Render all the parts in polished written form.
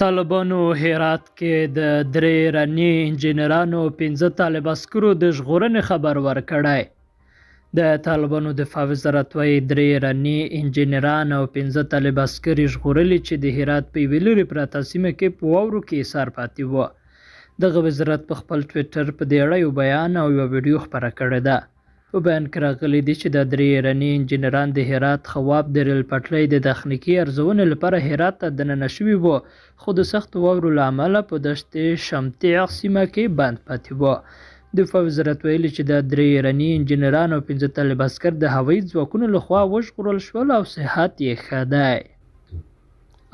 طالبانو هرات کې د درې ایراني انجینرانو او پنځه طالب عسکرو د ژغورنې خبر ورکړی. د طالبانو دفاع وزارت وایي، درې ایراني انجینران او پنځه طالب عسکر یې ژغورلي چې د هرات په یوې لرې پرته سیمه کې په واورو کې ایسار پاتې وو. دغه وزارت په خپل ټویټر په دې اړه یو بیان او یوه ویډیو خپره کړې ده. په بیان کې راغلي دي چې دا درې ایراني انجینران د هرات خواب د ریل پټلۍ د تخنیکي ارزونې لپاره هرات ته دننه شوي وو، خو د سختو واورو له امله په دشت شمتیع سیمه کې بند پاتې وو. دفاع وزارت ویلي چې دا درې ایراني انجینران او پنځه طالب عسکر د هوایي ځواکونو له خوا وژغورل شول او صحت یې ښه دی.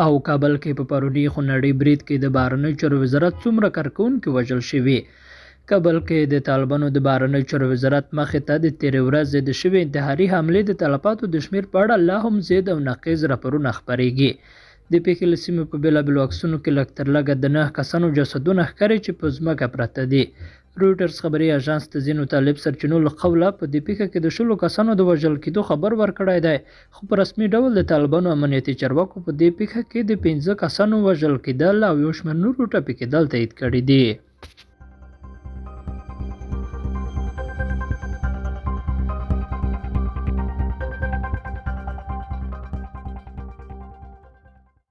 او کابل کې په پروني خونړي برید کې د بهرنیو چارو وزارت څومره کارکوونکي وژل شوي؟ کابل کې د طالبانو د بهرنیو چارو وزارت مخې ته د تېرې ورځې د شوې انتحاري حملې د تلفاتو د شمېر په اړه لا هم ضد او نقیض راپورونه خپرېږي. د پېښې له سیمې په بېلابېلو عکسونو کې لږ تر لږه د 9 کسانو جسدونه ښکاري چې په ځمکه پراته دي. رویټرز خبري اژانس د ځینو طالب سرچینو له قوله په دې پېښه کې د 20 کسانو د وژل کېدو خبر ورکړی دی، خو په رسمي ډول د طالبانو امنیتي چارواکو په دې پېښه کې د 5 کسانو وژل کېدل او یو شمېر نورو ټپي کېدل تایید کړي دي.